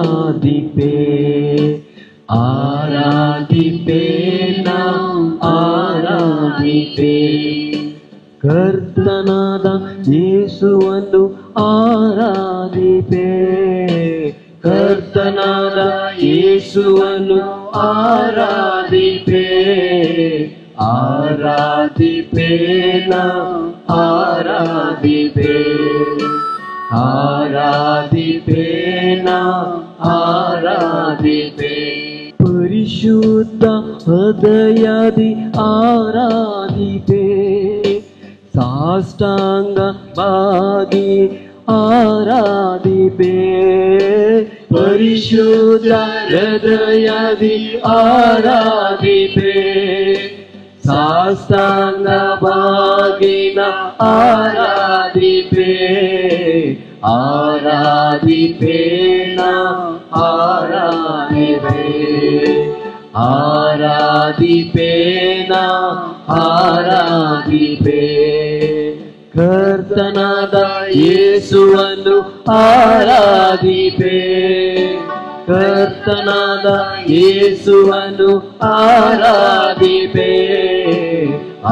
ಆರಾಧಿಪೆ, ಆರಾಧಿಪೆ ನಾ ಆರಾಧಿಪೆ. ಕರ್ತನಾದ ಯೇಸುವನ್ನು ಆರಾಧಿಪೆ, ಕರ್ತನಾದ ಯೇಸುವನ್ನು ಆರಾಧಿಪೆ, ಆರಾಧಿಪೆ ನಾ ಆರಾಧಿಪೆ, ಆರಾಧಿಪೆ ನಾ ಆರಾಧಿಪೆ. ಪರಿಶುದ್ಧ ಹೃದಯದಿ ಆರಾಧಿಪೆ, ಸಾಷ್ಟಾಂಗ ಬಾಗಿ ಆರಾಧಿಪೆ, ಪರಿಶುದ್ಧ ಹೃದಯದಿ ಆರಾಧಿಪೆ, ಸಾಷ್ಟಾಂಗ ಬಾಗಿನ ಆರಾಧಿಪೆ, ಆರಾಧಿಪೆ ನಾ ಆರಾಧಿಪೆ, ಆರಾಧಿಪೆ ನಾ ಆರಾಧಿಪೆ. ಕರ್ತನಾದ ಯೇಸುವನ್ನು ಆರಾಧಿಪೆ, ಕರ್ತನಾದ ಯೇಸುವನ್ನು ಆರಾಧಿಪೆ,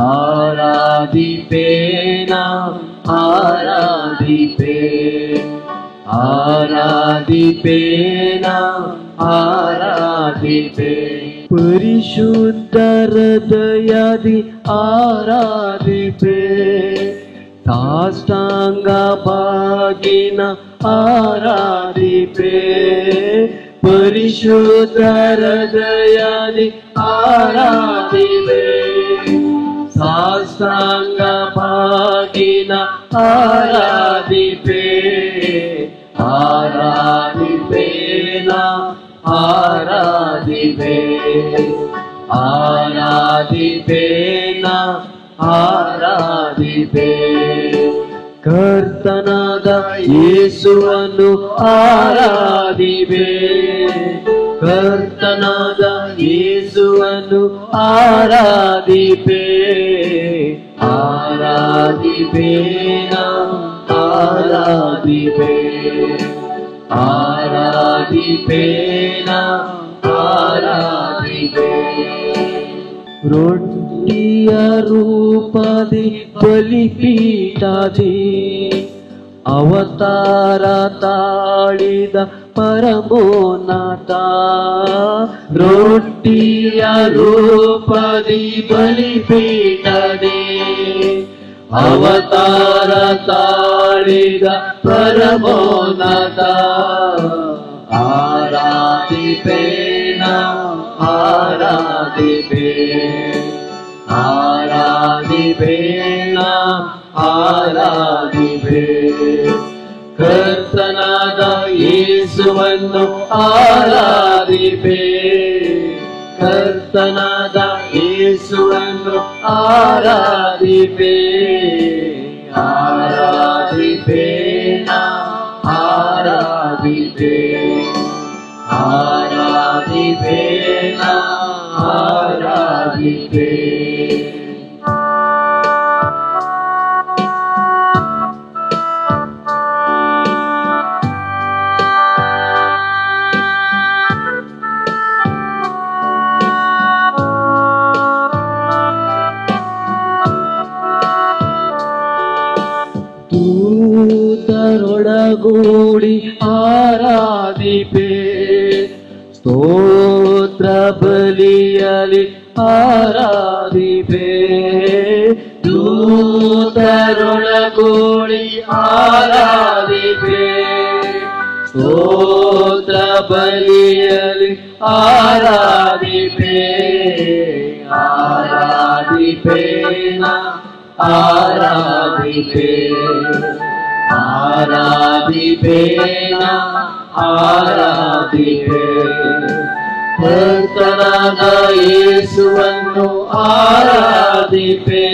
ಆರಾಧಿಪೆ ನಾ ಆರಾಧಿಪೆ, ಆರಾಧಿಪೆ ನಾ ಆರಾಧಿಪೆ. ಪರಿಶುದ್ಧ ಹೃದಯದಿ ಆರಾಧಿಪೆ, ಸಾಷ್ಟಾಂಗ ಬಾಗಿನ ಆರಾಧಿಪೆ, ಪರಿಶುದ್ಧ ಹೃದಯದಿ ಆರಾಧಿಪೆ, ಸಾಷ್ಟಾಂಗ ಬಾಗಿನ ಆರಾಧಿಪೆ, ಆರಾಧಿಪೆ ನಾ ಆರಾಧಿಪೆ, ಆರಾಧಿಪೆ ನಾ ಆರಾಧಿಪೆ. ಕರ್ತನಾದ ಯೇಸುವನ್ನು ಆರಾಧಿಪೆ, ಕರ್ತನಾದ ಯೇಸುವನ್ನು ಆರಾಧಿಪೆ, ಆರಾಧಿಪೆ ನಾ ಆರಾಧಿಪೆ, ಆರಾಧಿಪೆ ನಾ ಆರಾಧಿಪೆ. ರೊಟ್ಟಿಯ ರೂಪದಿ ಬಲಿಪೀಠದಿ ಅವತಾರ ತಾಳಿದ ಪರಮೋನ್ನತ, ರೊಟ್ಟಿಯ ರೂಪದಿ ಬಲಿಪೀಠದಿ ಅವತಾರ ತಾಳಿದ ಪರಮೋನ್ನತ, ಆರಾಧಿಪೆ ನಾ ಆರಾಧಿಪೆ, ಆರಾಧಿಪೆ ನಾ ಆರಾಧಿಪೆ. ಕರ್ತನಾದ ಯೇಸುವನ್ನು ಆರಾಧಿಪೆ, ಕರ್ತನಾದ ಯೇಸುವನ್ನು ಆರಾಧಿಪೆ, ಆರಾಧಿಪೆ ನಾ ಆರಾಧಿಪೆ, ಆರಾಧಿಪೆ ನಾ ಆರಾಧಿಪೆ. ದೂತರೊಡಗೂಡಿ ಆರಾಧಿಪೆ, ಸ್ತೋತ್ರ ಬಲಿಯಲಿ ಆರಾಧಿಪೆ, ದೂತರೊಡಗೂಡಿ ಆರಾಧಿಪೆ, ಸ್ತೋತ್ರ ಬಲಿಯಲಿ ಆರಾಧಿಪೆ, ಆರಾಧಿಪೆ ನಾ ಆರಾಧಿಪೆ, ಆರಾಧಿಪೆ ನಾ ಆರಾಧಿಪೆ. ಕರ್ತನಾದ ಯೇಸುವನ್ನು ಆರಾಧಿಪೆ,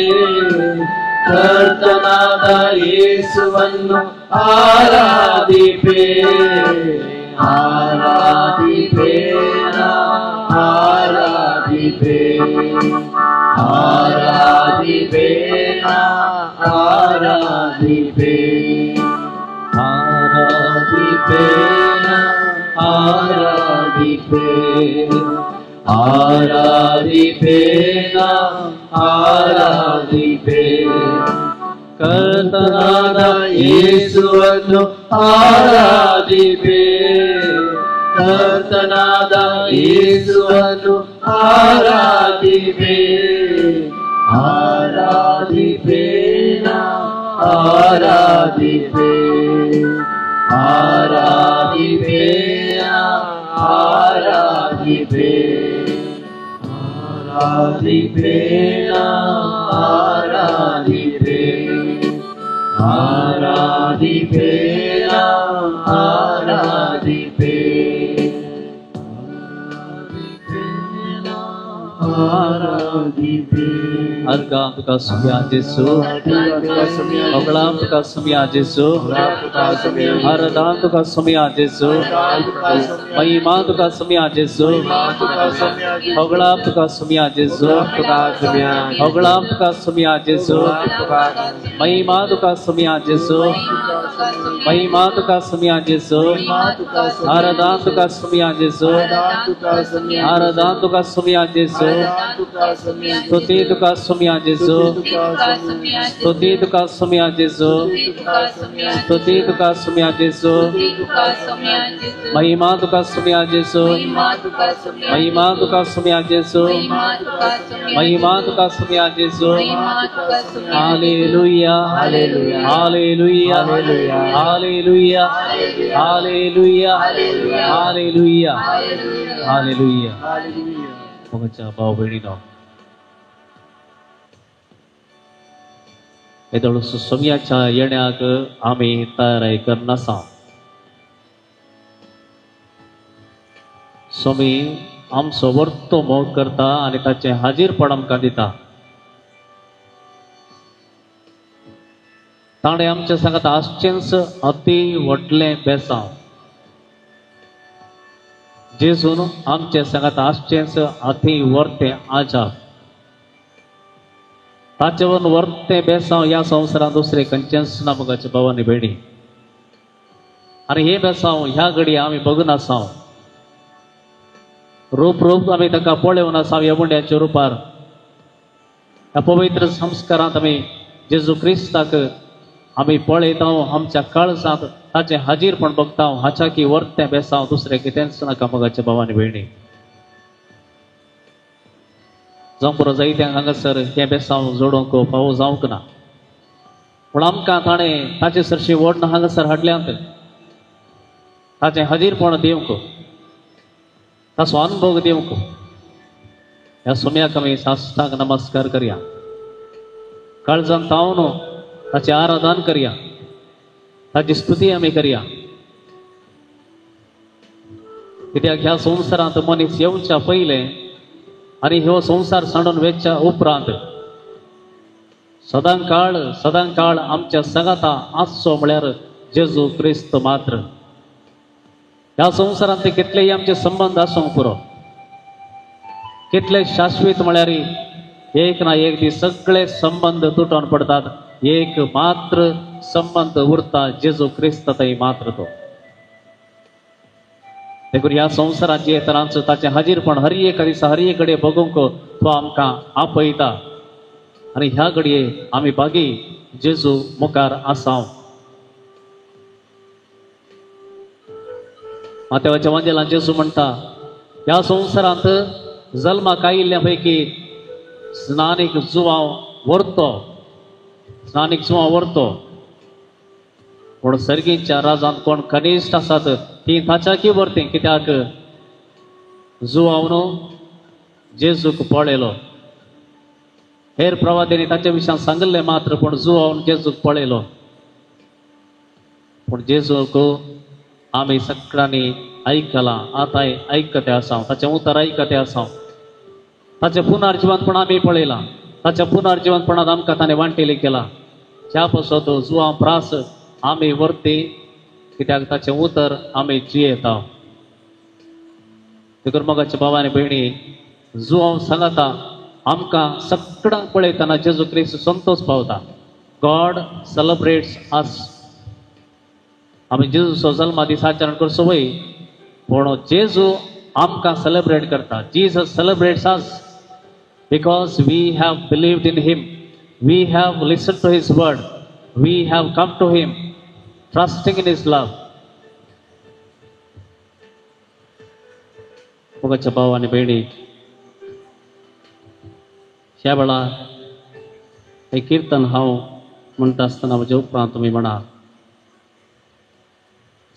ಕರ್ತನಾದ ಯೇಸುವನ್ನು ಆರಾಧಿಪೆ, ಆರಾಧಿಪೆ ನಾ ಆರಾಧಿಪೆ, ಆರಾಧಿಪೆ ನಾ ಆರಾಧಿಪೆ, ಆರಾಧಿಪೆ ನಾ ಆರಾಧಿಪೆ ಆರಾಧಿಪೆ ನಾ ಆರಾಧಿಪೆ. ಕರ್ತನಾದ ಯೇಸುವನ್ನು ಆರಾಧಿಪೆ, ಕರ್ತನಾದ ಯೇಸುವನ್ನು ಆರಾಧಿಪೆ ಆರಾಧಿಪೆ ನಾ ಆರಾಧಿಪೆ ಆರಾಧಿಪೆ ನಾ ಆರಾಧಿಪೆ ಆರಾಧಿಪೆ ನಾ ಆರಾಧಿಪೆ ಆರಾಧಿಪೆ ನಾ ಆರಾಧಿಪೆ ಆರಾಧಿಪೆ. अर्घा तुका सुम्या जेसू, होगळा तुका सुम्या जेसू, आराधना तुका सुम्या जेसू, महिमा तुका सुम्या जेसू, होगळा तुका सुम्या जेसू, होगळा तुका सुम्या जेसू, महिमा तुका सुम्या जेसू, महिमा तुका सुम्या जेसू, आराधना तुका सुम्या जेसू, आराधना तुका सुम्या जेसू, स्तुति तुका सुम्या जेसू, स्तुति तुका सुम्या जेसू, स्तुति तुका सुम्या जेसू, महिमा तुका सुम्या जेसू, महिमा तुका सुम्या जेसू, महिमा तुका सुम्या जेसू. Hallelujah, hallelujah, hallelujah, hallelujah, hallelujah, hallelujah. मोगाच्या भाव भयणीनो, येदोळ सुसम्याच्या येण्याक आमी तयाराय करनासा. स्वामी आमचो वर्तो मोग करता आनी ताचें हाजीरपण आमकां दिता. ताणें आमच्या सांगात आसचेंच अती व्हडलें बेसांव. जेजून आमच्या सांगात आसचेंच अती वर्तें आजाप. ताचे वरून वर्तें बेसांव ह्या संवसारांत दुसरें खंयचेंच ना मोगाच्या भावांनी भयणी. आनी हे बेसांव ह्या घडये आमी बघून आसाव. रूप रूप आमी ताका पळोवन आसाव ह्या मुंड्याच्या रुपार. ह्या पवित्र संस्कारांत आमी जेजू क्रिस्ताक आमी पळयता, आमच्या काळजांत ताचें हाजीरपण बघता. हाच्या की वर्तें बेसांव दुसरें कितेंच नाका मोगाच्या भावांनी भयणी. जावं पुरो जायत्यांक हांगासर हें बेसांव जोडूंक फावो जावंक ना, पूण आमकां ताणें ताचे सरशी ओडण हांगासर हाडल्यांत. ताचें हाजीरपण दिवंक, ताचो अनुभव दिवंक ह्या सुम्याक आमी साश्टांग नमस्कार करया. काळजान तावन ताचें आराधन करया, ताची स्तुती आमी करया. कित्याक ह्या संवसारांत मनीस येवच्या पयलें आनी ह्यो संवसार सांडून वेच्या उपरांत सदांकाळ सदांकाळ आमच्या सांगाता आसचो म्हळ्यार जेजू क्रिस्त मात्र. ह्या संवसारांत कितलेय आमचे संबंद आसूंक पुरो, कितले शाश्वत म्हळ्यार एक ना एक दीस सगळे संबंद तुटून पडतात. एक मात्र संबंद उरता, जेजू क्रिस्त थंय मात्र तो. देखून ह्या संवसाराचे तरांचो ताचें हाजीरपण हर एक दिसा हर एक घडये बघूंक तो आमकां आपयता. आनी ह्या घडये आमी बागी जेजू मुखार आसाव. मातेवाच्या वांजेलान जेजू म्हणटा, ह्या संवसारांत जल्माक आयिल्ल्या पैकी स्नानीक जुवांव व्हरतो, स्नानीक जुवांव व्हरतो, पूण सर्गीच्या राजांत कोण कनिश्ठ आसात ती ताच्याकी व्हरती. कित्याक जुवांव न्हू जेजूक पळयलो. हेर प्रवाद्यांनी ताच्या विशयान सांगिल्लें मात्र, पूण जुवांव जेजूक पळयलो. पूण जेजूक आमी सगळ्यांनी आयकलां, आतांय आयकते आसा, ताचें उतर आयकते आसा. ताचें पुनर्जिवनपण आमी पळयलां, ताच्या पुनर्जिवनपणांत आमकां ताणें वांटेली केला. ज्या पासत जुवां प्रास आमी व्हरती, कित्याक ताचें उतर आमी जियेता. देखून मोगाच्या भाव आनी भयणी, जुवांव सांगता आमकां सगळ्यांक पळयतना जेजू क्रिस्त संतोष पावता. गॉड सेलिब्रेट्स अस. आमी जेजूचो जल्मा दीस आचरण करचो वय, पूण जेजू आमकां सेलेब्रेट करता. Jesus celebrates us because we have believed in him, we have listen to his word, we have come to him trusting in his love. मोगाच्या भाव आनी भयणी, ह्या वेळार हें किर्तन हांव म्हणटा आसतना म्हज्या उपरांत तुमी म्हणा.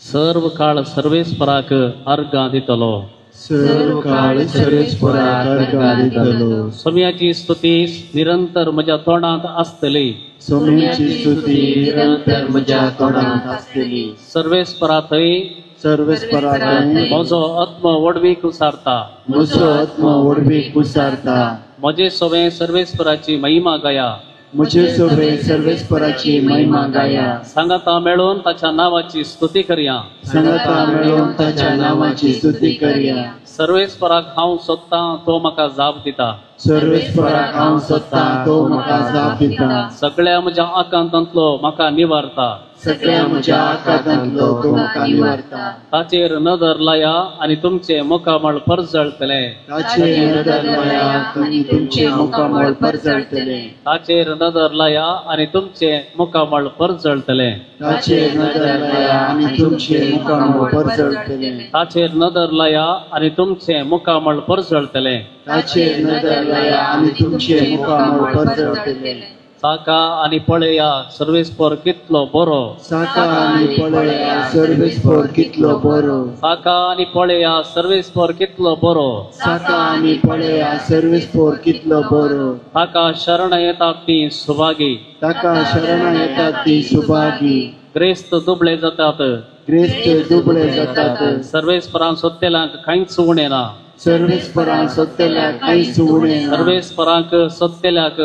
सर्व काळ सर्वेस्पराक अर्घां दितलो, सर्व काळ सर्वेस्पराक अर्घां दितलो. सोम्याची स्तुती निरंतर म्हज्या तोंडांत आसतली, सोम्याची स्तुती निरंतर म्हज्या तोंडांत आसतली. सर्वेस्परा थंय, सर्वेस्परा थंय म्हजो आत्मो व्हडवीक उसारता, म्हजो आत्मो व्हडवीक उसारता. म्हजे सोबे सर्वेस्पराची महिमा गाया, म्हजे सोबे सर्वेस्पराची महिमा गाया. सांगाता मेळून ताच्या नांवाची स्तुती करया, सांगाता मेळून ताच्या नांवाची स्तुती करया. सर्वेस्पराक हांव सोदतां तो म्हाका जाप दिता, सर्वेस्पराक हांव सोदतां तो म्हाका जाप दिता. सगळ्या म्हज्या आकांतांतलो म्हाका निवारता, सगळ्या म्हज्या आकांतांतलो तो म्हाका निवारता. ताचेर नदर लाया आनी तुमचें मुखामळ परजळतलें, ताचेर नदर लाया आनी तुमचें मुखामळ परजळतलें. ताचेर नदर लाया आनी तुमचें मुखामळ परजळतलें. ताचेर नदर लाया आनी तुमचें मुखामळ परजळतलें. ताचेर नदर लाया आनी तुमचें मुखामळ परजळतलें. ताचेर नदर लाया आनी तुमचें मुखामळ परजळतलें. साका आनी पळया सर्वेस्पर कितलो बरो, साका आनी पळया सर्वेस्पर कितलो बरो. साका आनी पळया सर्वेस्पर कितलो बरो, साका आनी पळया सर्वेस्पर कितलो बरो. ताका शरण येतात ती सुभागी, ताका शरण येतात ती सुभागी. ग्रेस्त दुबळे जातात, ग्रेस्त दुबळे जातात. सर्वेस्परान सोदतेल्यांक कांयच उणें ना, सर्वेस्परान सोदतेल्याक कांयच उणें ना. सर्वेस्पराक सोदतेल्याक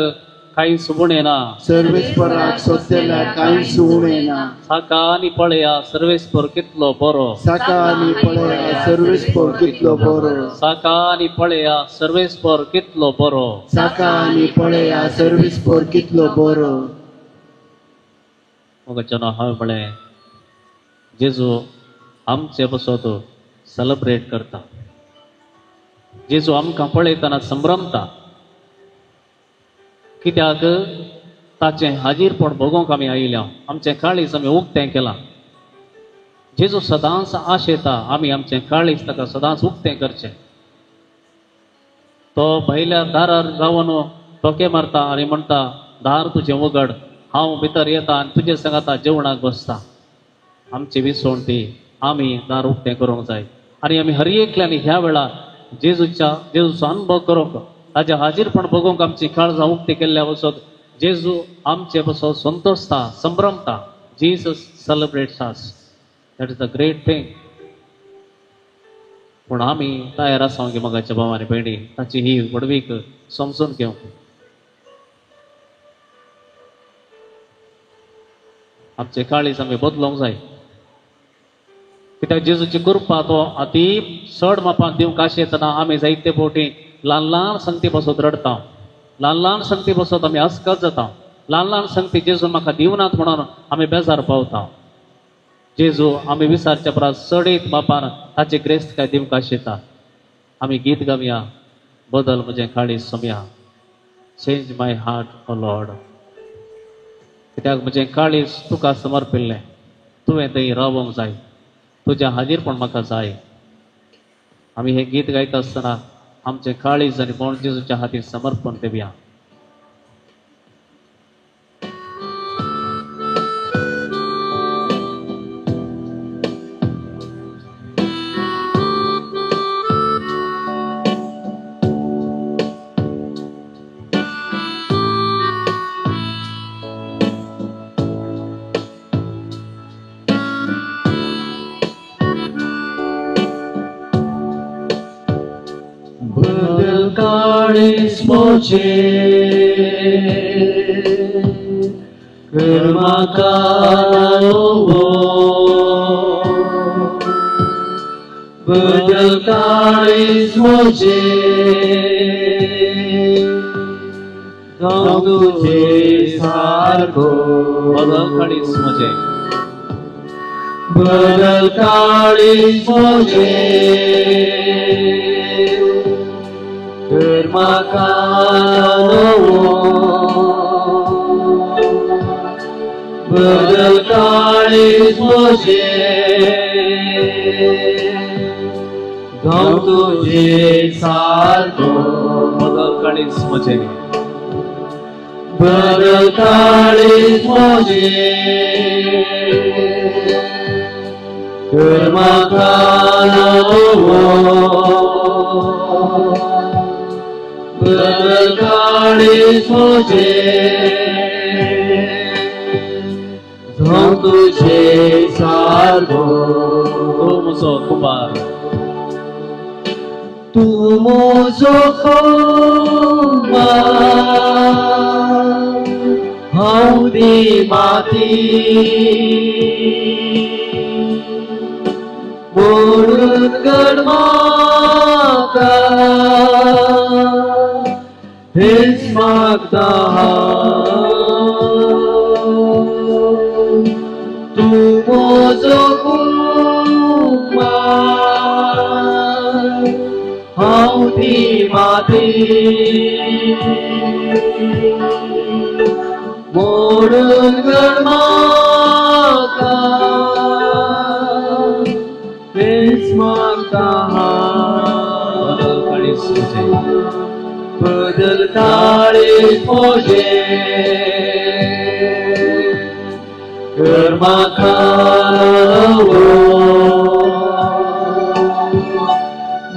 कांयच उणें ना, सर्वेस्पराक सोदतेल्याक कांयच उणें ना. साका आनी पळया सर्वेस्पर कितलो बरो, साका आनी पळया सर्वेस्पर कितलो बरो. साका आनी पळया सर्वेस्पर कितलो बरो, साका आनी पळया सर्वेस्पर कितलो बरो. मोगाच्यानो, हांवें म्हळें जेजू आमचे पासत सेलेब्रेट करता. जेजू आमकां पळयतना संभ्रमता, कित्याक ताचें हाजीरपण भोगोवंक आमी आयिल्ल्या, आमचें काळीज आमी उक्तें केलां. जेजू सदांच आशेता आमी आमचें काळीज ताका सदांच उक्तें करचें. तो भायल्या दारार रावन ठोके मारता आनी म्हणटा, दार तुजें उगड, हांव भितर येता आनी तुजे सांगाता जेवणाक बसता. आमची विसवण ती आमी दार उक्तें करूंक जाय आनी आमी हर एकल्यानी ह्या वेळार जेजूचो अनुभव करूंक, ताचें हाजीरपण भोगोवंक आमची काळजां उक्ती केल्ल्या वचत जेजू आमचे पासत संतोषता, संभ्रमता. Jesus celebrates us, that is the great thing. पूण आमी तयार आसा की मोगाच्या भाव आनी भयणी ताची ही व्हडवीक समजून घेवंक. आमचे काळीज आमी बदलोवंक जाय, कित्याक जेजूची कृपा तो अती चड मापान दिवंक आशेतना आमी जायते फावटी ल्हान ल्हान संगती पासत रडटा, ल्हान ल्हान संगती पासत आमी अस्कत जाता, ल्हान ल्हान संगती जेजून म्हाका दिवनात म्हणून आमी बेजार पावता. जेजू आमी विसारच्या परस चडीत मापान ताची ग्रेस्त काय दिवंक आशेता. आमी गीत गावया, बदल म्हजें काळीज Somaiya, change my heart O Lord. कित्याक म्हजें काळीज तुका समर्पिल्लें, तुवें थंय रावोंक जाय, तुज्या हाजीरपण म्हाका जाय. आमी हें गीत गायता आसतना आमचें काळीज आनी मन जेजूच्या हातीन समर्पण दिवया. मोजे कर म्हाका बदल काळीज मोजे जावं तुजे सारको. बदल काळीज म्हजें, बदल काळीज म्हजें कर म्हाका नवो बदल काळीज म्हजें जावं तुजे सारको बदल काळीज म्हजें बदल काळीज म्हजें कर म्हाका नवो बदल काळीज म्हजें जावं तुजे सारको. तूं म्हजो कुंभार तूं म्हजो कुंभार हांव ती माती म्हणून घड म्हाका हेच मागता तूं म्हजो कुंभार हांव ती माती म्हणून घड म्हाका हेच मागता बदल काळीज म्हजें बदल काळीज म्हजें कर म्हाका नवो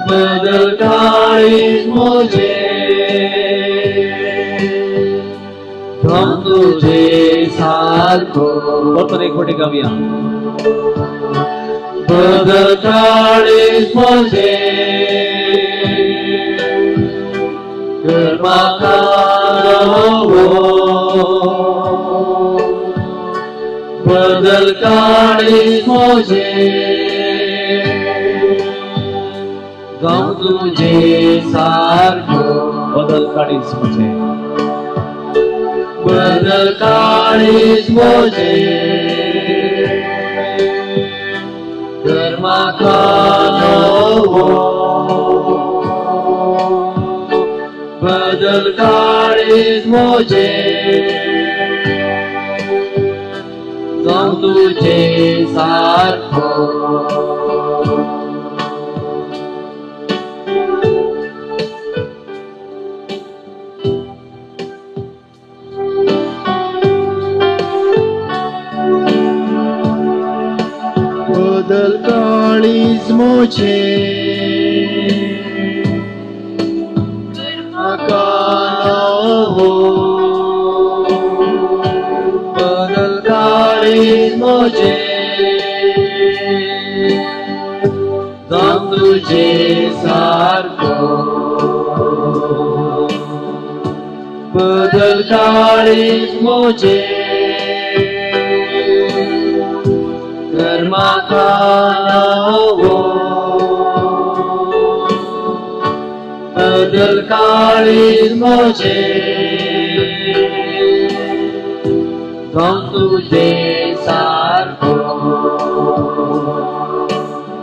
बदल काळीज म्हजें जावं तुजे सारको. परतून एक फावटी गावया. बदल काळीज म्हजें कर म्हाका नवो बदल काळीज म्हजें जावं तुजे सारको बदल काळीज म्हजें बदल काळीज म्हजें कर म्हाका नवो बदल काळीज म्हजें जावं तुजे सारको. बदल काळीज म्हजें म्हाका नवो बदल काळीज म्हजें जावं तुजे सारको बदल काळीज म्हजें कर म्हाका नवो बदल काळीज म्हजें जावं तुजे सारको.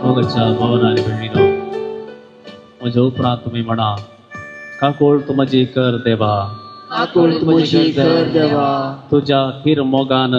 मोगाच्या भावना आनी भयणीनो, म्हज्या उपरांत तुमी म्हणा, काकूळ तूं म्हजी कर देवा, काकूळ म्हजी कर देवा, तुज्या थीर मोगान,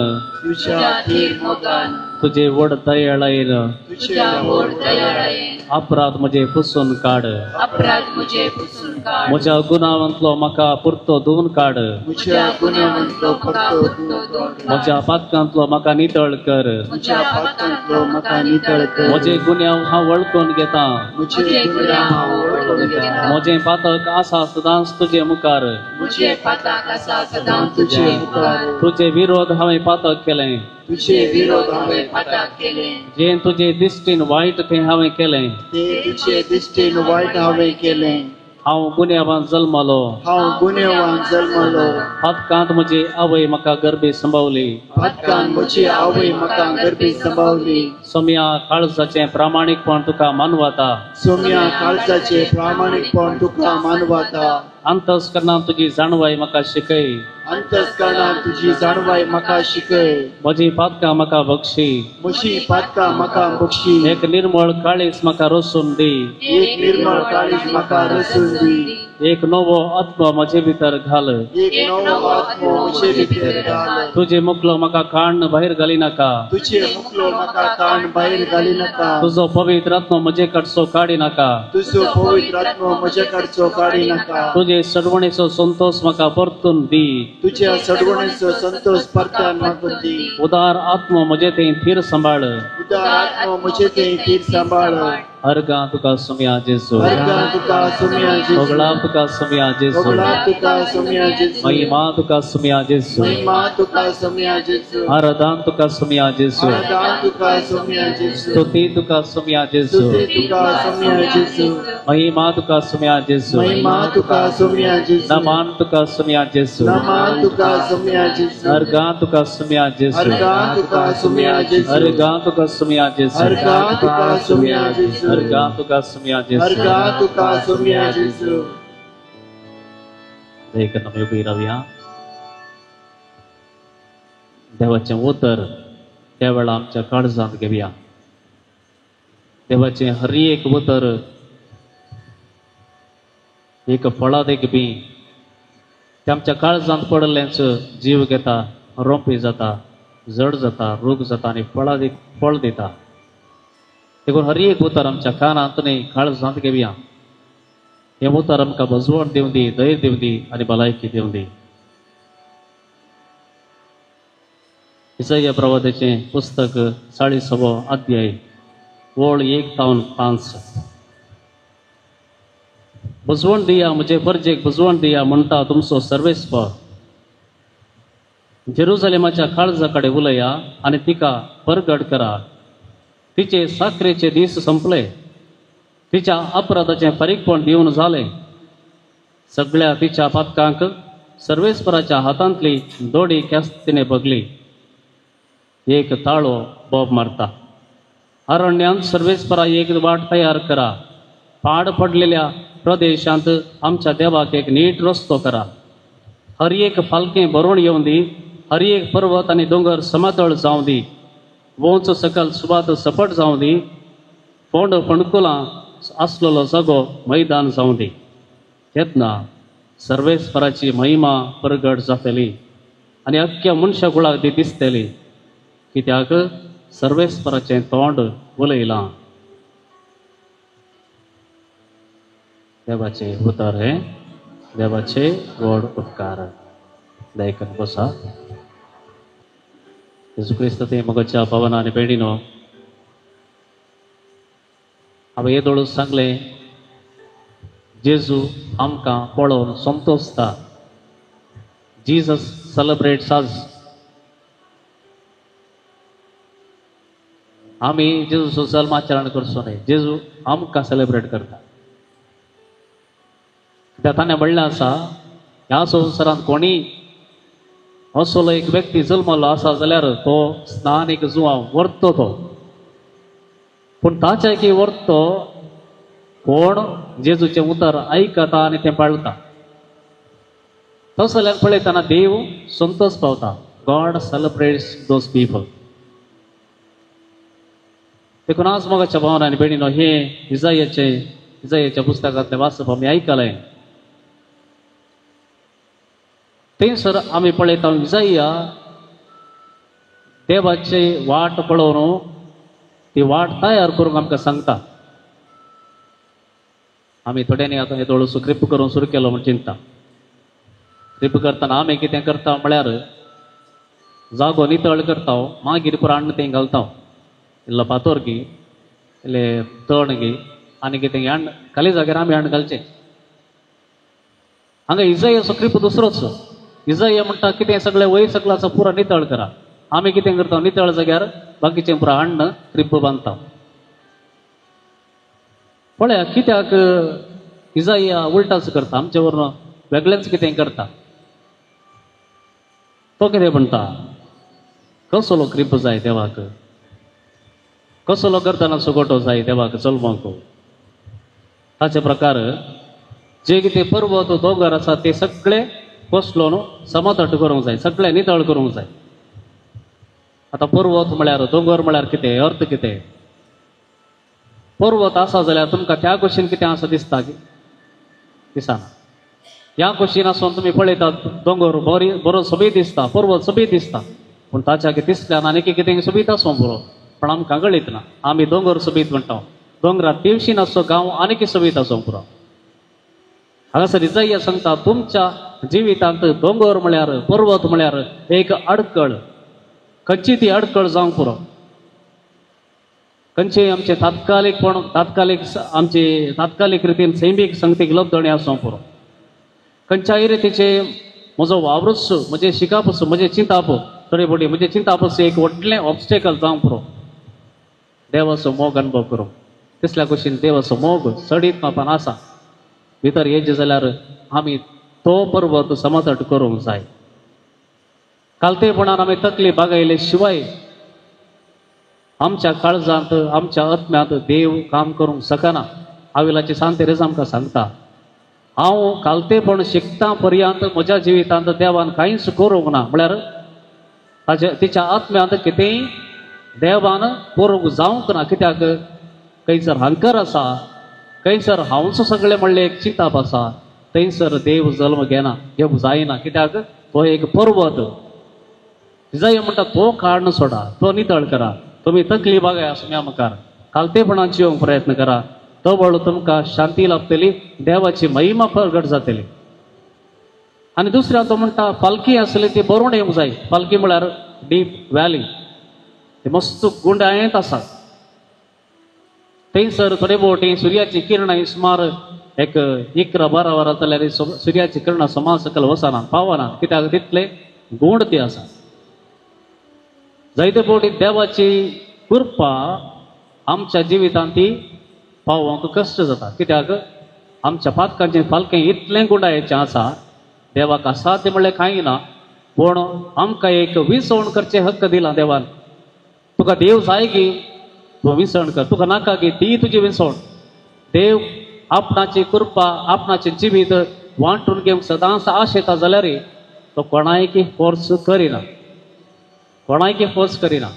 तुज्या थीर मोगान, तुजे व्हड दयाळायेन, तुज्या व्हड दयाळायेन अपराध म्हजे पुसून काड, अपराध म्हजे पुसून काड, म्हज्या गुन्यांवांतलो म्हाका पुरतो धुवन काड, म्हज्या गुन्यांवांतलो पुरतो धुवन काड, म्हज्या पातकांतलो म्हाका नितळ कर, म्हज्या पातकांतलो म्हाका नितळ कर, म्हजे गुन्यांव हांव वळखून घेता, म्हजे गुन्यांव हांव वळखून घेता, म्हजें पातक आसा सदांच तुजे मुखार, म्हजें पातक आसा सदांच तुजे मुखार, तुजे विरोध हांवें पातक केलें, तुजे विरोध हांवें पातक केलें, जें तुजे दिश्टीन वायट तें हांवें केलें, तें तुजे दिश्टीन वायट हांवें केलें, हांव गुन्यांवान जल्मलो, हांव गुन्यांवान जल्मलो, पातकांत म्हजी आवय म्हाका गर्भी संभावली, पातकांत म्हजी आवय म्हाका गर्भी संभावली, सोम्या काळजाचें प्रामाणीकपण तुका मानवता, सोम्या काळजाचें प्रामाणीकपण तुका मानवता, अंतस्करणान तुजी जाणवाय म्हाका शिकय, अंतस्करणान तुजी जाणवाय म्हाका शिकय। म्हजी पातकां म्हाका बक्षी, म्हजी पातकां म्हाका बक्षी। एक निर्मळ काळीज म्हाका रसून दी, एक निर्मळ काळीज म्हाका रसून दी। एक नवो आत्मो म्हजे भितर घाल, एक नवो आत्मो म्हजे भितर घाल। तुजे मुकलो म्हाका काण भायर घाली नाका, तुजे मुकलो म्हाका काण भायर घाली नाका। तुजो पवित्र आत्मो म्हजे कडचो काडी नाका, तुजो पवित्र आत्मो म्हजे कडचो काडी नाका। तुजे सडवणेचो संतोष म्हाका परतून दी, तुज्या सडवणेचो संतोष परतान म्हाका दी। उदार आत्मो म्हजे थंय थीर सांबाळ, उदार आत्मो म्हजे थंय थीर सांबाळ। अर्गां तुका सुमया जेजू, अर्गां तुका सुमया जेजू। होगळा तुका सुमया जेजू, होगळा तुका सुमया जेजू। महिमा तुका सुमया जेजू, महिमा तुका सुमया जेजू। आराधन तुका सुमया जेजू, आराधन तुका सुमया जेजू। स्तुती तुका सुमया जेजू, स्तुती तुका सुमया जेजू। महिमा तुका सुमया जेजू, महिमा तुका सुमया जेजू। नमान तुका सुमया जेजू, नमान तुका सुमया जेजू। अर्गां तुका सुमया जेजू, अर्गां तुका सुमया जेजू। अर्गां तुका सुमया जेजू, अर्गां तुका सुमया जेजू। अर्गां तुका सुमया जेजू, अर्गां तुका सुमया जेजू। एक आमी उबी रावया। देवाचें उतर त्या वेळा आमच्या काळजांत घेवया। देवाचें हर एक उतर एक फळादेक बी ते आमच्या काळजांत पडलेंच जीव घेता, रोंपी जाता, जड जाता, रोग जाता आनी फळादेक फळ दिता। देखून हर एक उतर आमच्या कानांत न्हय काळजांत घेवया। हें उतर आमकां भजवण दिवं दी, धैर्य दिवं दी आनी भलायकी दिवं दी। इसाया प्रवादाचें पुस्तक 40वो अध्याय ओळ 1 तावन 5। भजवण दिया म्हजे परजेक, भजवण दिया म्हणटा तुमचो सर्वेस्पर। जेरुजलेमाच्या काळजा कडेन उलया आनी तिका परगट करा। तिचे साखरेचे दीस संपले, तिच्या अपराधाचें फारीकपण दिवन जालें। सगळ्या तिच्या पातकांक सर्वेस्पराच्या हातांतली दोडी ख्यास्तीने बगली। एक ताळो बोब मारता, अरण्यांत सर्वेस्परा एक वाट तयार करा, पाड पडलेल्या प्रदेशांत आमच्या देवाक एक नीट रस्तो करा। हर एक फालकें भरून येवं दी, हर एक पर्वत आनी दोंगर समतळ जावं दी, वोंच सकल सुवात सपट जावं दी, फोंड फोंडकुलां आसलेलो जागो मैदान जावं दी। तेन्ना सर्वेस्पराची महिमा परगट जातली आनी अख्ख्या मनशा कुळाक ती दिसतली, कित्याक सर्वेस्पराचें तोंड उलयलां। देवाचे उतर हें देवाचे व्हड उपकार। दयकन बसा। जेजू क्रिस्त ते मोगाच्या भावना आनी भयणीनो, हांवें येदोळ सांगलें, जेजू आमकां पळोवन संतोषता। Jesus celebrates us. आमी जेजूचो जल्माचरण करचो न्हय, जेजू आमकां सेलेब्रेट करता। कित्याक ताणें म्हणलें आसा, ह्या संवसारांत कोणी असलो एक व्यक्ती जल्मलो आसा जाल्यार तो स्नानीक जुवां व्हरतो तो, पूण ताच्या की व्हरतो कोण जेजूचें उतर आयकता आनी तें पाळटा। तसो जाल्यार पळयतना देव संतोष पावता। God celebrates those people. देखून आज मोगाच्या भावना आनी भयणीनो, हें इजायाच्या पुस्तकांतलें वाचप आमी आयकलें। थंयसर आमी पळयता इजाया देवाची वाट पळोवन ती वाट तयार करूंक आमकां सांगता। आमी थोड्यांनी आतां हे थोडोसो क्रिप करूंक सुरू केलो म्हूण चिंता। क्रिप करतना आमी कितें करता म्हळ्यार जागो नितळ करता, मागीर पुराण तें घालता, इल्लो फातोर गी, इल्लें तण गी आनी कितें हाण खाली जाग्यार आमी हाण घालचें। हांगा इजायाचो क्रिप दुसरोच। इजाया म्हणटा कितें सगळें वयर सगळो आसा पुरा नितळ करा। आमी कितें करता, नितळ जाग्यार बाकीचें पुरा हाण्ण क्रिप बांदता। पळया कित्याक इजाया उल्टाच करता, आमचे वरून वेगळेंच कितें करता। तो कितें म्हणटा, कसलो क्रिप जाय देवाक, कसलो करतना सुगोटो जाय देवाक जल्माक। ताचे प्रकार जे कितें पर्वत दोंगर आसा ते सगळे कोसलो न्हू समतट करूंक जाय, सगळे नितळ करूंक जाय. आतां पर्वत म्हळ्यार दोंगर म्हळ्यार कितें, अर्थ कितें? पर्वत आसा जाल्यार तुमकां त्या कुशीन कितें आसा दिसता की दिसना. ह्या कुशीन आसून तुमी पळयतात दोंगर बरी बरो सोबीत दिसता, पर्वत सोबीत दिसता, पूण ताच्या दिसल्यान आनी कितें सोबीत आसूं बरो, पण आमकां कळीत ना. आमी दोंगर सोबीत म्हणटा, दोंगरार तेवशीन आसचो गांव आनीक सोबीत आसूंक पुरो. हांगासर इजाया सांगता तुमच्या जिवितांत दोंगर म्हळ्यार पर्वत म्हळ्यार एक अडकळ, खंयची ती अडकळ जावंक पुरो. खंयचे आमचे तात्कालीकपण तात्कालीक आमचे तात्कालीक रितीन सैमीक संगतीक लब्धणी आसूंक पुरो. खंयच्याय रितीचे म्हजो वावरूच, म्हजें शिकापच, म्हजें चिंताप, थोडे फावटी म्हजें चिंतापच एक व्हडलें ऑब्स्टेकल जावंक पुरो. देवाचो मोग अनुभव करूं तिसल्या कुशीन देवाचो मोग चडीत मापान आसा भितर येयचे जाल्यार आमी तो पर्वत समतट करूंक जाय. कालतेपणान आमी तकली बागयले शिवाय आमच्या काळजांत आमच्या आत्म्यांत देव काम करूंक शकना. आविलाची सांत रेज आमकां सांगता, हांव कालतेपण शिकता पर्यंत म्हज्या जिवितांत देवान कांयच करूंक ना. म्हळ्यार ताच्या तिच्या आत्म्यांत कितेंय देवान करूंक जावंक ना. कित्याक? खंयसर हंकर आसा, खंयसर हांवचो सगळें म्हणलें एक चिंताप आसा, थंयसर देव जल्म घेना, घेवंक जायना. कित्याक? तो एक पर्वत. इजाया म्हणटा तो काडून सोडा, तो नितळ करा, तुमी तकली बागाय आसम्या मुखार कालतेपणान जिवंक प्रयत्न करा, तो वळू तुमकां शांती लाभतली, देवाची महिमा प्रगट जातली. आनी दुसऱ्या तो म्हणटा पालखी आसली ती बरोवन येवंक जाय. पालखी म्हळ्यार डीप व्हॅली, ती मस्त गुंडायेंत आसा. थंयसर थोडे भोवटी सुर्याची किरणां सुमार एक 11-12 वरां जाल्यार सुर्याची किरणां समा सकयल वचना, पावना. कित्याक? तितले गूंड ती आसा. जायते फावटी देवाची कृपा आमच्या जिवितांत ती पावोवंक कश्ट जाता. कित्याक? आमच्या पातकांचें फालकें इतलें गुंडायेचें आसा, देवाक आसा तें म्हणलें कांय ना, पूण आमकां एक विसवण करचें हक्क दिला देवान. तुका देव जाय गी तूं विसवण कर, तुका नाका गी ती तुजी विसवण. देव आपणाची कृपा आपणाचें जिवीत वांटून घेवंक सदांच आशेता जाल्यार तो कोणायकी फोर्स करिना, कोणायकी फोर्स करिना.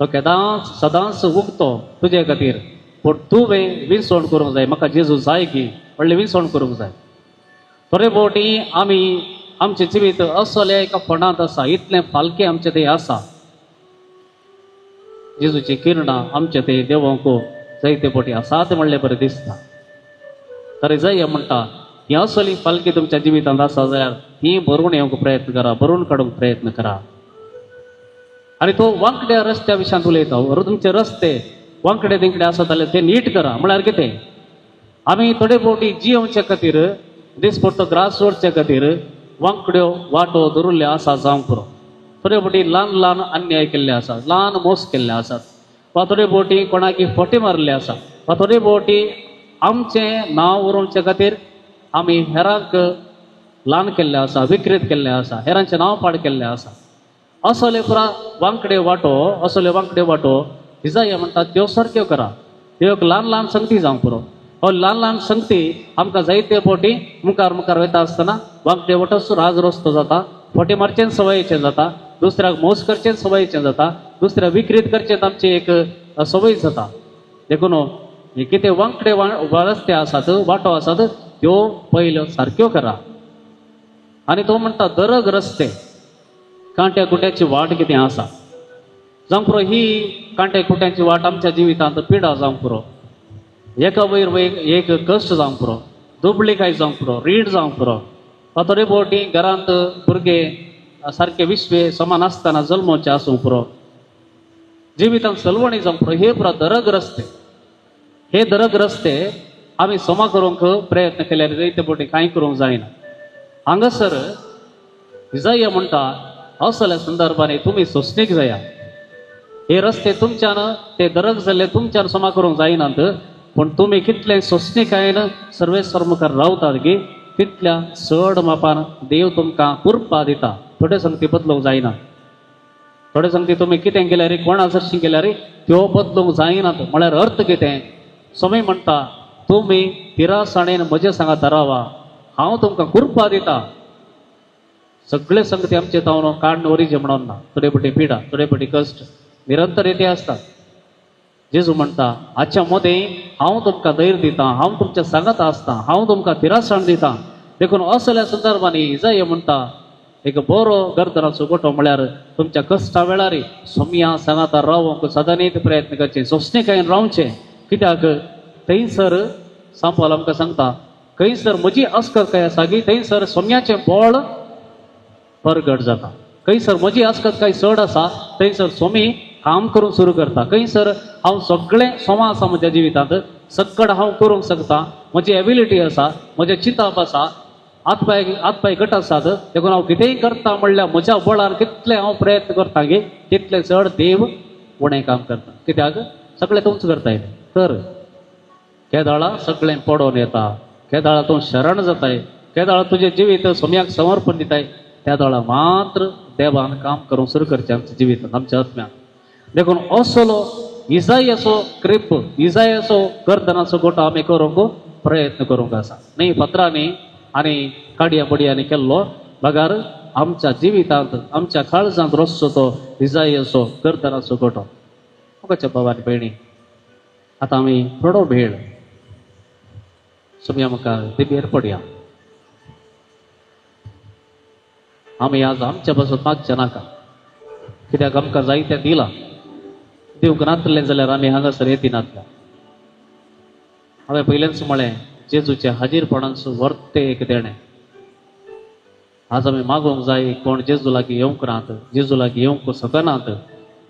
तो केदांच सदांच उगतो तुजे खातीर, पूण तुवें विसवण करूंक जाय. म्हाका जेजू जाय की व्हडलें विसवण करूंक जाय. थोडे फावटी आमी आमचें जिवीत असल्या एका फोंडांत आसा, इतलें फालकें आमचें तें आसा, जेजूची किरणां आमचे ते देवोंक जायते फावटी आसा तें म्हणलें बरें दिसता. तर जाय म्हणटा ही असली फालकी तुमच्या जिवितांत आसा जाल्यार ही भरून येवंक प्रयत्न करा, भरून काडूंक प्रयत्न करा. आनी तो वांकड्या रस्त्या विशयांत उलयता. तुमचे रस्ते वांकडे तिकडे आसा जाल्यार ते नीट करा. म्हळ्यार कितें? आमी थोडे फावटी जियोवचे खातीर दिसपडतो ग्रास वरचे खातीर वांकड्यो वाटो धरुल्ल्यो आसा जावंक पुरो. थोडे फावटी ल्हान ल्हान अन्याय केल्ले आसात, ल्हान मोस केल्ले आसात, वा थोडे फावटी कोणाकी फटी मारिल्ले आसा, वा थोडे फावटी आमचें नांव उरोवचे खातीर आमी हेरांक ल्हान केल्ले आसा, विकृत केल्ले आसा, हेरांचें नांव पाड केल्लें आसा. असले पुरा वांकडे वाटो, असले वांकडे वाटो इजाया म्हणटा त्यो सारक्यो करा. त्यो एक ल्हान ल्हान संगती जावंक पुरो. हो ल्हान ल्हान संगती आमकां जायते फावटी मुखार मुखार वयता आसतना वांकडे वाटो राज रस्तो जाता, फटी मारचें सवयेचें जाता, दुसऱ्याक मोस करचें सवयेचें जाता, दुसऱ्याक विकृत करचें आमची एक सवय जाता. देखून हे कितें वांकडे रस्ते आसात, वाटो आसात, त्यो पयल्यो सारक्यो करा. आनी तो म्हणटा दरग रस्ते, कांट्या कुट्याची वाट कितें आसा जावंक पुरो. ही कांट्या कुट्यांची वाट आमच्या जिवितांत पिडा जावंक पुरो, एका वयर वयर एक कश्ट जावंक पुरो, दुबळीकाय जावंक पुरो, रीण जावंक पुरो. वा थोडे फावटी घरांत भुरगे सारके विश्वे समान आसतना जल्मोचे आसूंक पुरो, जिवितांत सलवणी जावंक पुरो. हे पुरा दरग रस्ते, हे दरग रस्ते आमी समा करूंक प्रयत्न केल्यार जायते फावटी कांय करूंक जायना. हांगासर इजाया म्हणटा असल्या संदर्भाने तुमी सोंसणीक जाया. हे रस्ते तुमच्यान ते दरग जाल्ले तुमच्यान समा करूंक जायनात, पूण तुमी कितले सोंसणीकायेन सर्वेस्वर मुखार रावतात की तितल्या चड मापान देव तुमकां कृपा दिता. थोडे संगती बदलूंक जायना, थोडे संगती तुमी कितें केल्यार कोणा सरशी केल्यार त्यो बदलूंक जायनात. म्हळ्यार अर्थ कितें? समय म्हणटा तुमी तिरासाणेन म्हजे सांगात रावा, हांव तुमकां कृपा दिता. सगळे संगती आमचे तावन काडून वरीचे म्हणून ना, थोडे पटी पिडा, थोडे पटी कश्ट निरंतर येते आसतात. जेजू म्हणटा हाच्या मदें हांव तुमकां धैर्य दिता, हांव तुमच्या सांगात आसता, हांव तुमकां तिरासाण दिता. देखून असल्या संदर्भांनी इजाय म्हणटा एक बरो गर्दनाचो गोटो म्हळ्यार तुमच्या कश्टा वेळार सोम्या सांगाता रावंक सदांच प्रयत्न करचे, सोंसणीकायेन रावचें. कित्याक थंयसर सांपाल आमकां सांगता खंयसर म्हजी अस्कतकाय आसा की थंयसर सोम्याचें बळ परगट जाता. खंयसर म्हजी अस्कतकाय चड आसा थंयसर सोमी काम करूंक सुरू करता. खंयसर हांव सगळें सोमा आसा म्हज्या जिवितांत, सगळें हांव करूंक शकता, म्हजी एबिलिटी आसा, म्हजें चिंतप आसा, हातपांय घट आसात, देखून हांव कितेंय करता म्हणल्यार म्हज्या बळार कितलें हांव प्रयत्न करता गे तितलें चड देव उणें काम करता. कित्याक सगळें तूंच करताय तर केदाळा सगळें पडोवन येता, केदाळा तूं शरण जाताय, केदाळा तुजें जिवीत सोम्याक समर्पण दिताय, त्या दोळा मात्र देवान काम करूंक सुरू करचें आमच्या जिवितांत, आमच्या आत्म्याक. देखून असलो इजायाचो क्रिप, इजायाचो गर्दनाचो गोटो आमी करूंक प्रयत्न करूंक आसा. न्ही पत्रांनी आनी काडया बडयांनी केल्लो बगर आमच्या जिवितांत आमच्या काळजांत रसचो तो इजायाचो गर्दनाचो गोटो. मुखाच्या बाबा आनी भयणी, आतां आमी थोडो वेळ सोम्या मुखार दिबेर पडया. आमी आज आमच्या पासून मागचें नाका, कित्याक आमकां जायतें दिलां. दिवंक नातलें जाल्यार आमी हांगासर येती नातल्या. हांवें पयलेंच म्हळें जेजूच्या हाजीरपणाचो वर्ते एक देणें. आज आमी मागूंक जाय कोण जेजू लागीं येवंक नात, जेजू लागीं येवंक शकनात,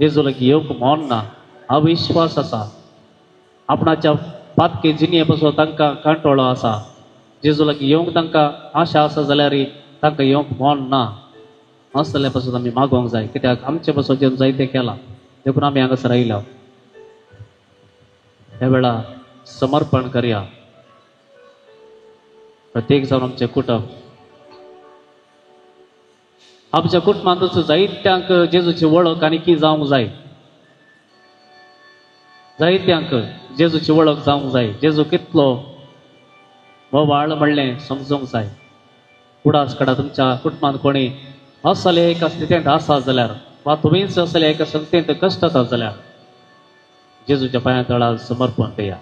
जेजू लागीं येवंक मन ना, अविश्वास आसा, आपणाच्या पातके जिणये पासून तांकां कांटोळो आसा, जेजू लागीं येवंक तांकां आशा आसा जाल्यार तांकां येवंक मन ना. आसतल्या पासून आमी मागोवंक जाय, कित्याक आमचे पासून जें जायतें केलां देखून आमी हांगासर आयल्या. ह्या वेळार समर्पण करया प्रत्येक जावन आमचें कुटुंब, आमच्या कुटुंबांतूच जायत्यांक जेजूची वळख आनी की जावंक जाय, जायत्यांक जेजूची वळख जावंक जाय, जेजू कितलो बोवाळ म्हणलें समजूंक जाय. उडास काडा तुमच्या कुटुंबांत कोणी असले एका स्थितींत आसा जाल्यार वा तुमीच असले एका संस्थेंत कश्ट आसा जाल्यार जेजूच्या पांया तळा समर्पण करया.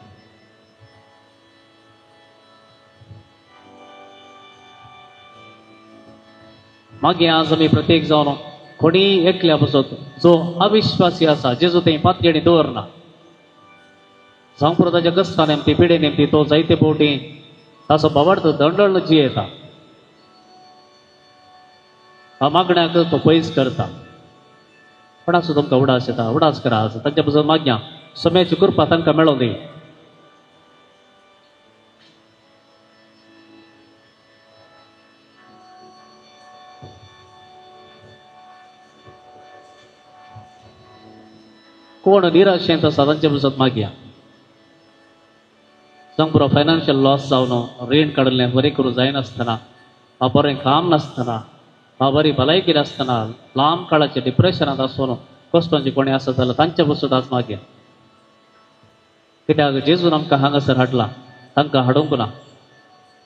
मागीर आज आमी प्रत्येक जावन कोणीय एकल्या पासत जो अविश्वासी आसा, जेजू थंय पातयेणी दवरना, जावं पुरो ताच्या कश्टा नेमती पिडे नेमती तो जायते फावटी ताचो बाबार्थ दंडळ जियेता, मागण्याक तो पयस करता. पण आसूं तुमकां उडास येता, उडास करा आज तांच्या पासून मागया सोम्याची कृपा तांकां मेळों दी. कोण निराशेंत आसा तांचे पासून मागया. जावं पुरो फायनान्शियल लॉस जावन रीण काडलें बरें करूं जायनासतना वा बरें काम नासतना वा बरी भलायकी नासतना लांब काळाचे डिप्रेशनांत आसून कश्टांचे कोणी आसा जाल्यार तांचे पासून आज मागया. कित्याक जेजून आमकां हांगासर हाडला, तांकां हाडूंक ना.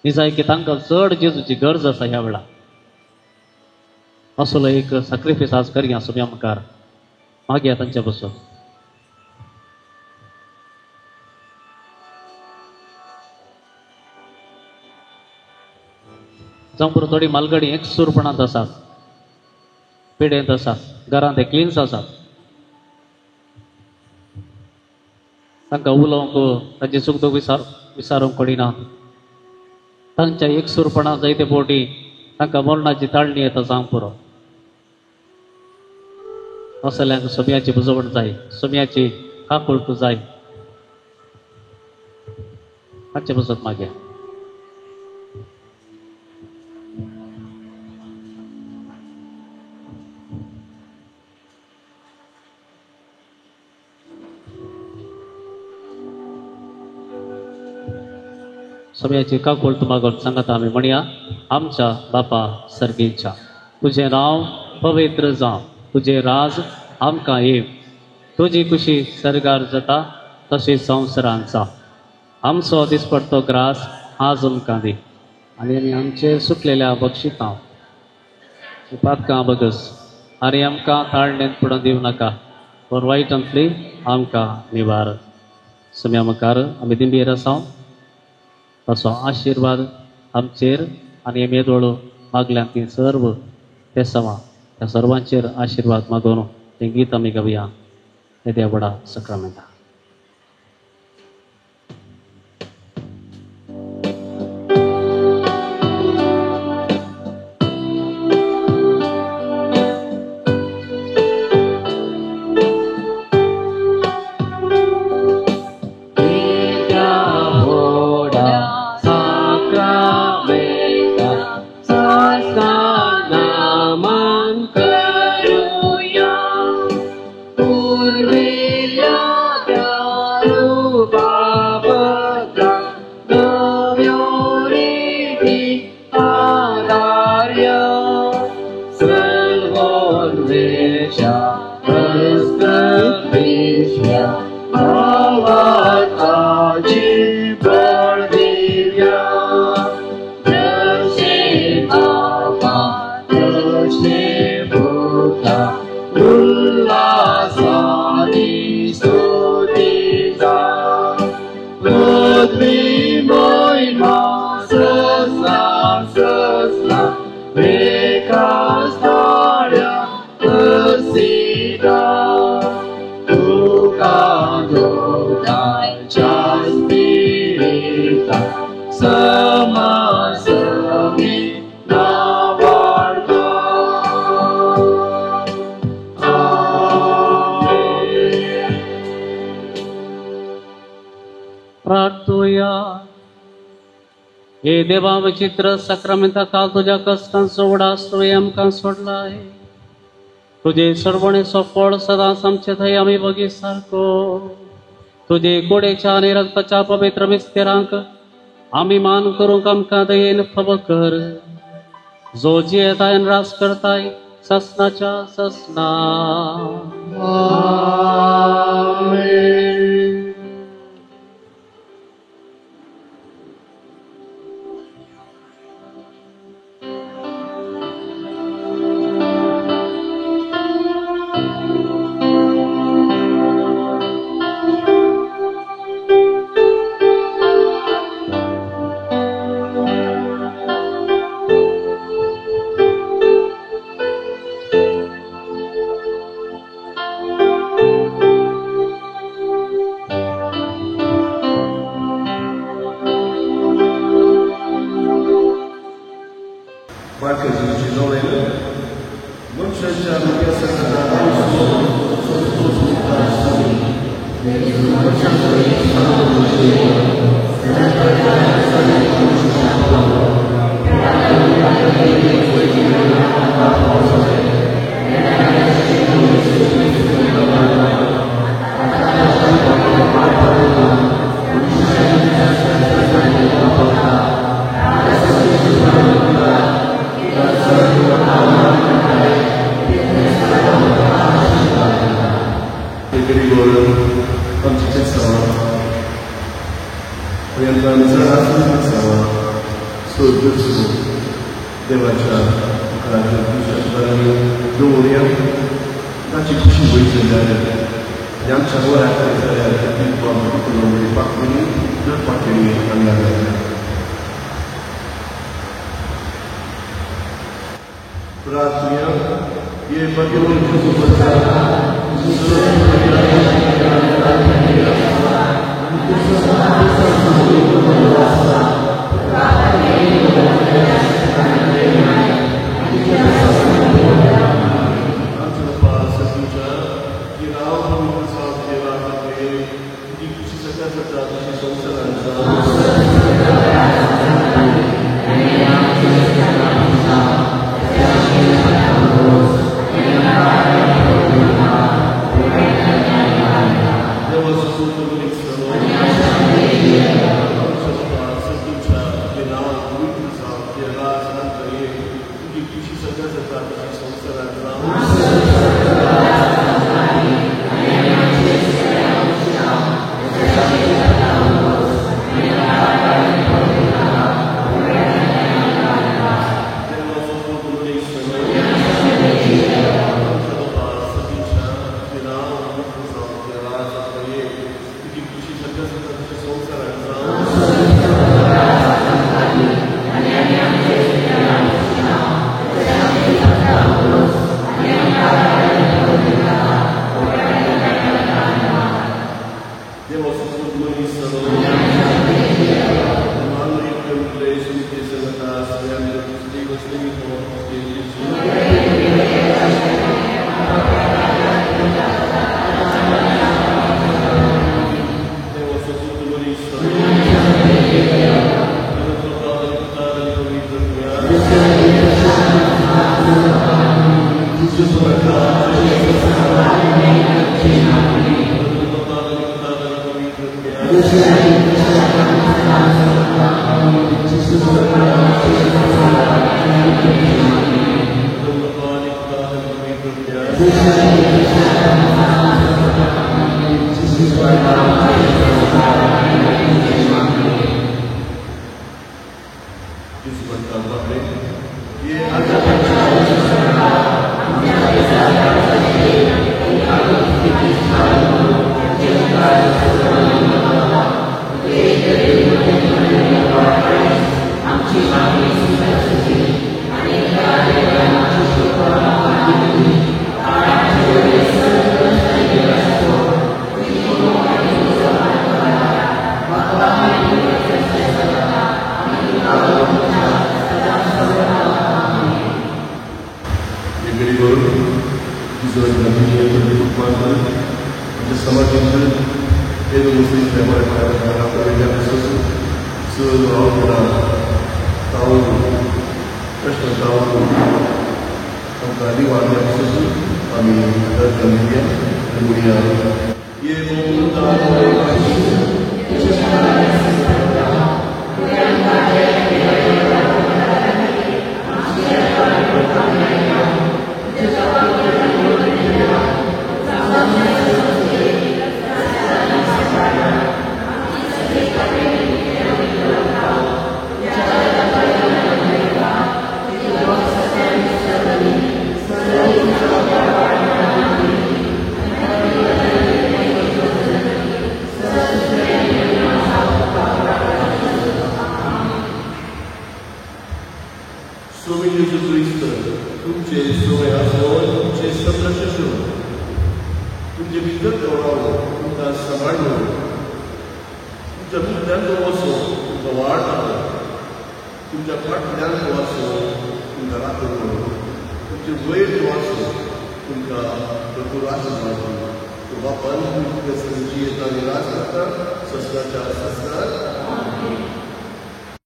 निजाय की तांकां चड जेजूची गरज आसा ह्या वेळार. असलो एक सॅक्रिफायस आज करया सोम्या मुखार, मागया तांचे पासून. जावं पुरो थोडी मालगडी एकसूरपणांत आसात, पिडेंत आसात, घरांत एकलींच आसात, तांकां उलोवंक तांची सुख दूख विचारूंक कोणी ना. तांच्या एकसूरपणां जायते फावटी तांकां मरणाची ताळणी येता. जावं पुरो असल्यांक सोम्याची बुजवण जाय, सोम्याची काकुळट जाय, तांचे पासून मागया. सोम्याची काकुळट मागून सांगता आमी म्हणया, आमच्या बापा सर्गीच्या, तुजें नांव पवित्र जावं, तुजें राज आमकां येव, तुजी खुशी सर्गार जाता तशी संवसारांत जावं. आमचो दिसपडतो ग्रास आज आमकां दी आनी आमी आमचे सुकलेल्या बक्षितां पातकां बगस आनी आमकां ताळणेंत पडून दिवं नाका पूण वायटांतली आमकां निवार. सम्या मुखार आमी दिंबेर आसा ताचो आशिर्वाद आमचेर आनी मेदोळ मागल्या ती सर्व पेसांवां त्या सर्वांचेर आशिर्वाद मागून तें गीत आमी गावया येद्या व्हडा सक्रामेंता. हे देवा विचित्र सक्रामेंता काल तुज्या कश्टांचो उडास तुवें आमकां सोडला आहे. तुजे सर्वणेचो फळ सदांच आमचे थंय आमी बगी सारको तुजे गोडेच्या आनी रक्ताच्या पवित्र मिस्तेरांक आमी मान करूंक आमकां दयेन फावो कर. जो जियेताय आनी रास करताय ससनाच्या ससना. आमेन.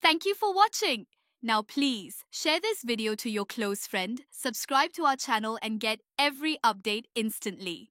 Thank you for watching. Now please share this video to your close friend, subscribe to our channel and get every update instantly.